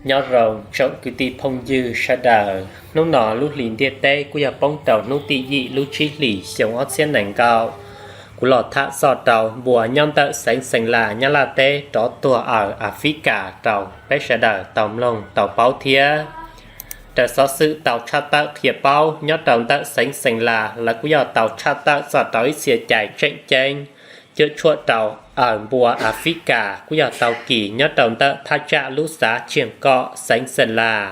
Nyob zoo tsoom kwv tij phooj ywg sawv daws, hnub no lub hlis ntiaj teb kuj yog poob rau hnub tim yim lub tsib hlis xyoo ob txhiab nees nkaum. Kuv los tham txog rau npua nyob ntawm xeev Xeem Las Nyab Laj teb rov tuag aws Africa rau peb sawv daws tau mloog tau paub thiab. Raws xov xwm tau tshaj tawm qhia paub nyob rau ntawm xeev Xeem Las, lawv kuj yog tau tshaj tawm txog rau ib txhia cai tseem ceeb cuam tshuam rau aws npua Africa kuj yog tau kis nyob rau ntawm thaj tsam lub xav Tsiag Kom xeev Xeem Las.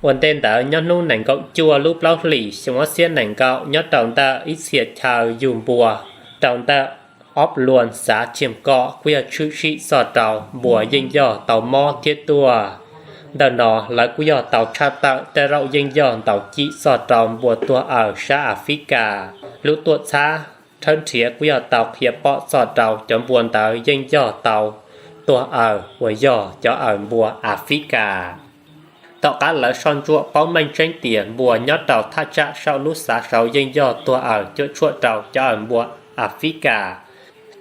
Ua ntej ntawd nyob hnub nees nkaum cuaj lub plaub hlis xyoo ob txhiab nees nkaum nyob rau ntawm ib txhia chaw yug npua rau ntawm ob luas xav Tsiag Kom kuj yog tshwm sim txog rau npua yeej yog tau mob thiab tuag. Ntawm no lawv kuj yog tau tshaj tawm tej zaum yeej yog ntaus cim txog rau npua tuag aws sab Africa. Lub tuam txhab rhawb nrhiav kuj yog tau qhia pom txog rau cov npua ntawd yeej yog tau tuag aws uas yog cov aws npua Africa. Tom qab lawv soj ntsuam paub meej tseeb tias npua nyob rau thaj tsam saum lub xav saud yeej yog tuag aws cuam tshuam rau cov aws npua Africa.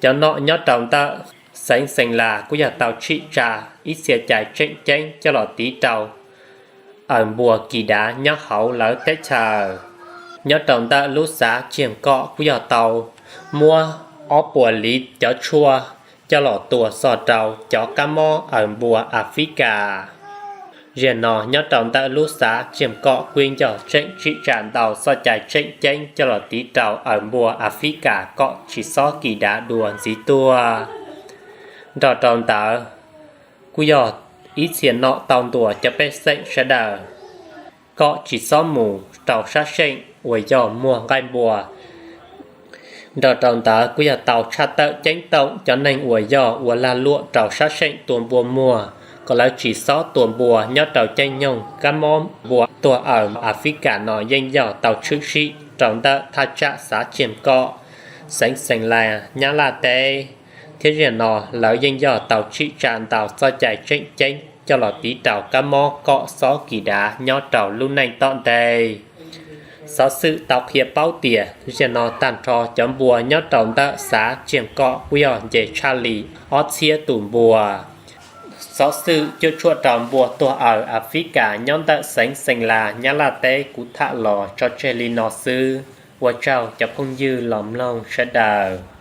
Cov nom nyob rau ntawm xeev Xeem Las kuj yog tau tshim tsa ib txhia cai tseem ceeb coj los tiv rau aws npua kis dav nyob hauv lawv teb chaws. Nyob rau ntawm lub xav Tsiag Kom kuj yog tau muab ob puas liv cov tshuaj coj los tua txog rau cov kab mob aws npua Africa. Zaum no nyob rau ntawm lub xav Tsiag Kom kuj yog tseem tshim tsa ntau txoj cai tseem ceeb coj los tiv rau aws npua Africa kom tsis txhob kis dav dua ntxiv tuag. Nrog rau ntawd kuj yog ib txhia nom tau ntuas cov pej xeem sawv daws kom tsis txhob mus rau sab seem uas yog muag nqaij npua. Nrog rau ntawd kuj yog tau tshaj tawm ceeb toom cov neeg uas yog ua lag luam rau sab seem tua npua muag kom lawv tsis txhob tua npua nyob rau caij nyoog kab mob npua tuag aws Africa no yeej yog tau tshwm sim rau ntawm thaj tsam xav Tsiag Kom, xeev Xeem Las, Nyab Laj teb. Thiab zaum no lawv yeej yog tau tshim tsa ntau txoj cai tseem ceeb coj los tiv rau kab mob kom txhob kis dav nyob rau lub neej tom ntej. Xov xwm tau qhia paub tias zaum no tag nrho cov npua nyob rau ntawm xav Tsiag Kom kuj yog nce tshaj li ob txhiab tus npua. Xov xwm cuam tshuam rau npua tuag aws Africa nyob ntawm xeev Xeem Las, Nyab Laj teb kuv tham los tso tseg li no xwb. Ua tsaug cov phooj ywg los mloog sawv daws.